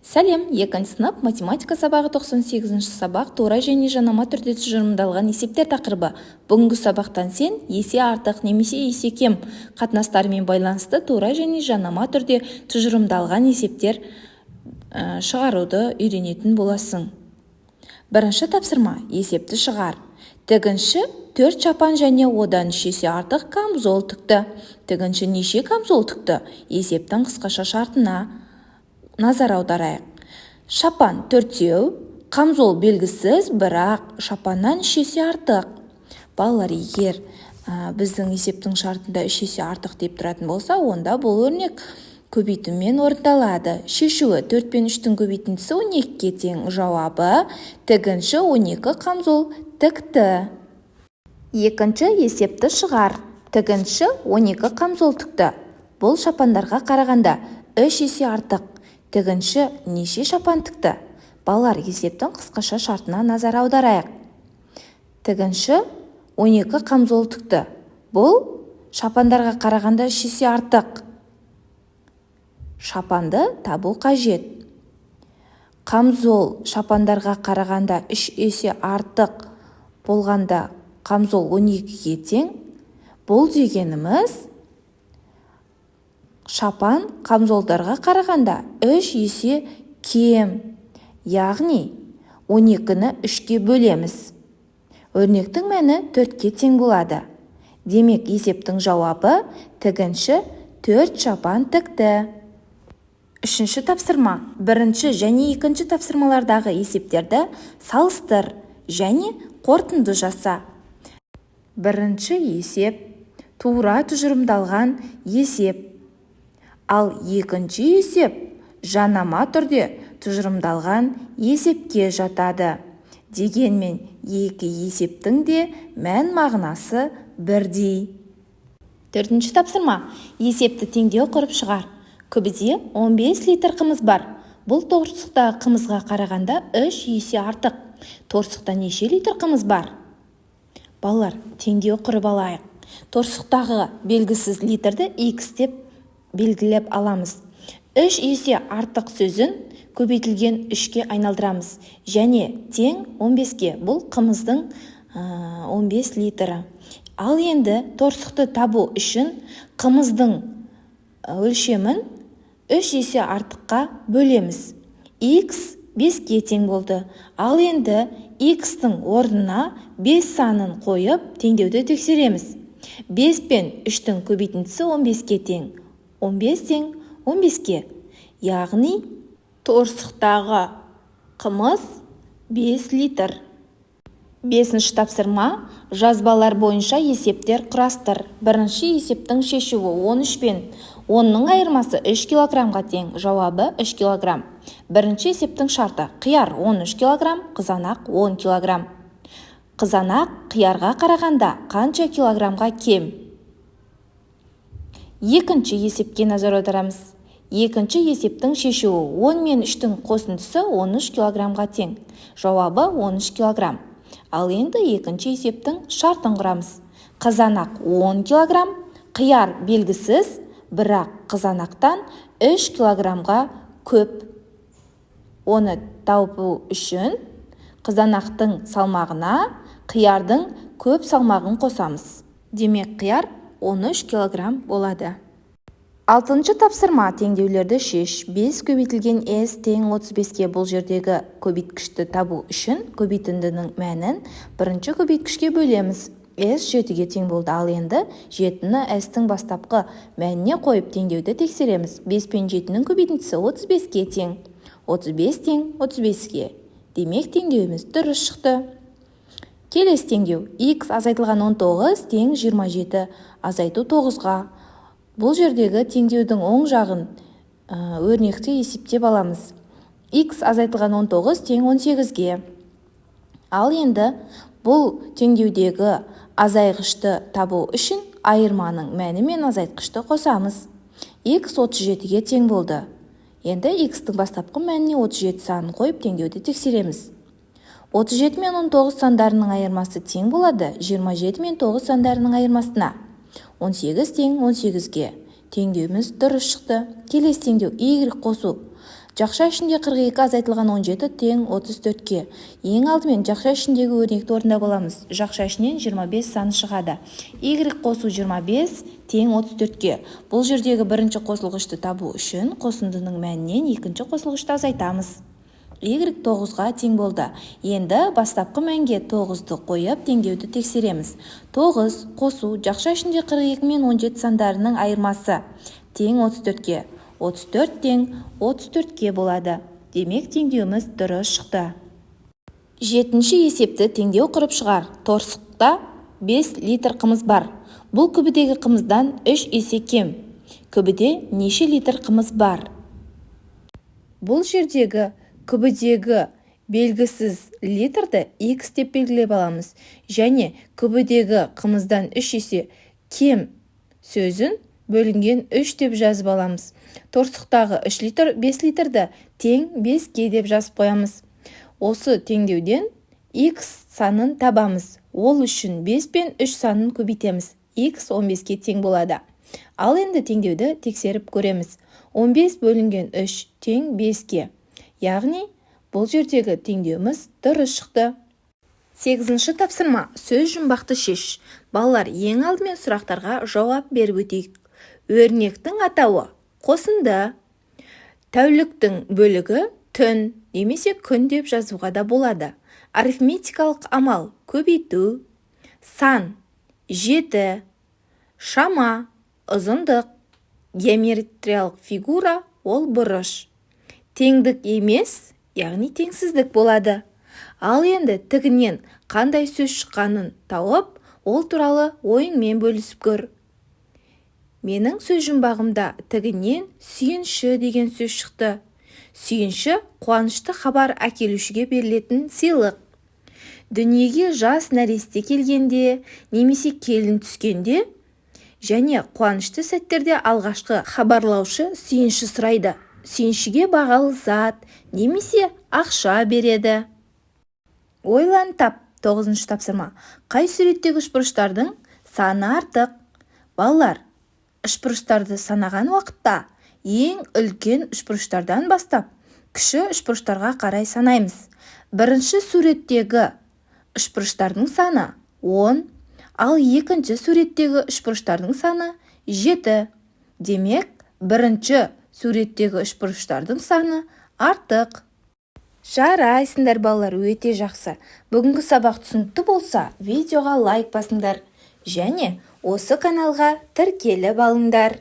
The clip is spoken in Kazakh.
Сәлем, екінші сынып математика сабағы 98-ші сабақ тура және жанама түрде тұжырымдалған есептер тақырыбы. Бүгінгі сабақтан сен есе артық немесе есе кем қатынастарымен байланысты тура және жанама түрде тұжырымдалған есептер шығаруды үйренетін боласың. Бірінші тапсырма, есепті шығар. Тігінші 4 шапан және одан 3 есе артық камзол тікті. Тігінші неше камзол тікті? Есептің қысқаша шартына назар аударайық. Шапан 4, камзол белгісіз, бірақ шапаннан 3 есе артық. Балалар, егер біздің есептің шартында 3 есе артық деп тұратын болса, онда бұл өрнек көбейтумен орындалады. Шешуі 4 пен 3-тің көбейтіндісі 12-ге тең. Жауабы тігінші 12 камзол тікті. Екінші есепті шығар. Тігінші 12 камзол тікті. Бұл шапандарға қарағанда 3 есе артық. Тігінші неше шапан тікті? Балалар, есептің қысқаша шартына назар аударайық. Тігінші 12 камзол тікті. Бұл шапандарға қарағанда 3 есе артық. Шапанды табу қажет. Камзол шапандарға қарағанда 3 есе артық болғанда камзол 12-ге тең. Бұл дегеніміз шапан камзолдарға қарағанда 3 есе кем. Яғни 12-ні 3-ке бөлеміз. Өрнектің мәні 4-ке тең болады. Демек, есептің жауабы тігінші 4 шапан тікті. Үшінші тапсырма. Бірінші және екінші тапсырмалардағы есептерді салыстыр және қорытынды жаса. Бірінші есеп тура тұжырымдалған есеп. Ал екінші есеп жанама түрде тұжырымдалған есепке жатады. Дегенмен екі есептің де мән мағынасы бірдей. Төртінші тапсырма. Есепті теңдеу құрып шығар. Күбіде 15 литр қымыз бар. Бұл торсықтағы қымызға қарағанда 3 есе артық. Торсықта неше литр қымыз бар? Балалар, теңдеу құрып алайық. Торсықтағы белгісіз литрді x деп белгілеп аламыз. 3 есе артық сөзін көбейтілген 3-ке айналдырамыз. Және тең 15-ке. Бұл қымыздың 15 литрі. Ал енді торсықты табу үшін қымыздың өлшемін 3 есе артыққа бөлеміз. X 5-ке тең болды. Ал енді x-тің орнына 5 санын қойып теңдеуді тексереміз. 5 пен 3-тің көбейтіндісі 15-ке тең. 15 тең 15-ке. Яғни торсықтағы қымыз 5 литр. Бесінші тапсырма. Жазбалар бойынша есептер құрастыр. Бірінші есептің шешуі 13 пен 10-ның айырмасы 3 килограммға тең. Жауабы 3 килограмм. Бірінші есептің шарты: қияр 13 килограмм, қызанақ 10 килограмм. Қызанақ қиярға қарағанда қанша килограммға кем? Екінші есепке назар аударамыз. Екінші есептің шешуі 10 мен 3-тің қосындысы 13 килограммға тең. Жауабы 13 килограмм. Ал енді екінші есептің шартын құрамыз. Қызанақ 10 килограмм, қияр белгісіз, бірақ қызанақтан 3 килограммға көп. Оны табу үшін қызанақтың салмағына қиярдың көп салмағын қосамыз. Демек, қияр 13 килограмм болады. Алтыншы тапсырма. Теңдеулерді шеш. 5 көбейтілген s тең 35-ке. Бұл жердегі көбейткішті табу үшін көбейтіндінің мәнін бірінші көбейткішке бөлеміз. S 7-ге тең болды. Ал енді 7-ні s-тің бастапқы мәніне қойып теңдеуді тексереміз. 5 пен 7-нің көбейтіндісі 35-ке тең. 35 тең 35-ке. Демек, теңдеуіміз дұрыс шықты. Келесі теңдеу. X азайтылған 19 тең 27 азайту 9-ға. Бұл жердегі теңдеудің оң жағын өрнекте есептеп аламыз. X азайтылған 19 тең 18-ге. Ал енді бұл теңдеудегі азайғышты табу үшін айырманың мәні мен азайтқышты қосамыз. X 37-ге тең болды. Енді x-тің бастапқы мәніне 37 санын қойып теңдеуді тексереміз. 37 мен 19 сандарының айырмасы тең болады 27 мен 9 сандарының айырмасына. 18 тең 18-ге. Теңдеуіміз дұрыс шықты. Келесі теңдеу y қосу Жақша ішінде 42 азайтылған 17 тең 34-ке. Ең алдымен жақша ішіндегі өрнекті орындап аламыз. Жақша ішінен 25 саны шығады. Y қосу 25 тең 34-ке. Бұл жердегі бірінші қосылғышты табу үшін қосындының мәнінен екінші қосылғышты азайтамыз. Y 9-ға тең болды. Енді бастапқы мәнге 9-ды қойып теңдеуді тексереміз. 9 қосу жақша ішінде 42 мен 17 сандарының айырмасы тең 34-ке. 34 тең 34-ке болады. Демек, теңдеуіміз дұрыс шықты. Жетінші есепті теңдеу құрып шығар. Торсықта 5 литр қымыз бар. Бұл күбідегі қымыздан 3 есе кем. Күбіде неше литр қымыз бар? Бұл жердегі күбідегі белгісіз литрді x деп белгілеп аламыз. Және күбідегі қымыздан 3 есе кем сөзін бөлінген 3 деп жазып аламыз. Торсықтағы 3 литр 5 литрді тең 5-ке деп жазып қоямыз. Осы теңдеуден x санын табамыз. Ол үшін 5 пен 3 санын көбейтеміз. X 15-ке тең болады. Ал енді теңдеуді тексеріп көреміз. 15 бөлінген 3 тең 5-ке. Яғни бұл жердегі теңдеуіміз дұрыс шықты. 8-ші тапсырма. Сөз жұмбақты шеш. Балалар, ең алдымен сұрақтарға жауап беріп өтейік. Өрнектің атауы қосынды. Тәуліктің бөлігі түн немесе күн деп жазуға да болады. Арифметикалық амал көбейту, сан 7, шама ұзындық, геометриялық фигура ол бұрыш. Теңдік емес, яғни теңсіздік болады. Ал енді тігінен қандай сөз шыққанын тауып, ол туралы ойыңмен бөлісіп көр. Менің сөз жұмбағымда тігінен сүйінші деген сөз шықты. Сүйінші қуанышты хабар әкелушіге берілетін сыйлық. Дүниеге жас нәресте келгенде немесе келін түскенде және қуанышты сәттерде алғашқы хабарлаушы сүйінші сұрайды. Сүйіншіге бағалы зат немесе ақша береді. Ойлан тап. 9-шы тапсырма. Қай суреттегі үшбұрыштардың саны артық? Балалар, үшбұрыштарды санаған уақытта ең үлкен үшбұрыштардан бастап кіші үшбұрыштарға қарай санаймыз. Бірінші суреттегі үшбұрыштардың саны 10, ал екінші суреттегі үшбұрыштардың саны 7. Демек, бірінші суреттегі үшбұрыштардың саны артық. Жарайсыңдар, балалар, өте жақсы. Бүгінгі сабақ түсінікті болса, видеоға лайк басыңдар және осы каналға тіркеліп алыңдар.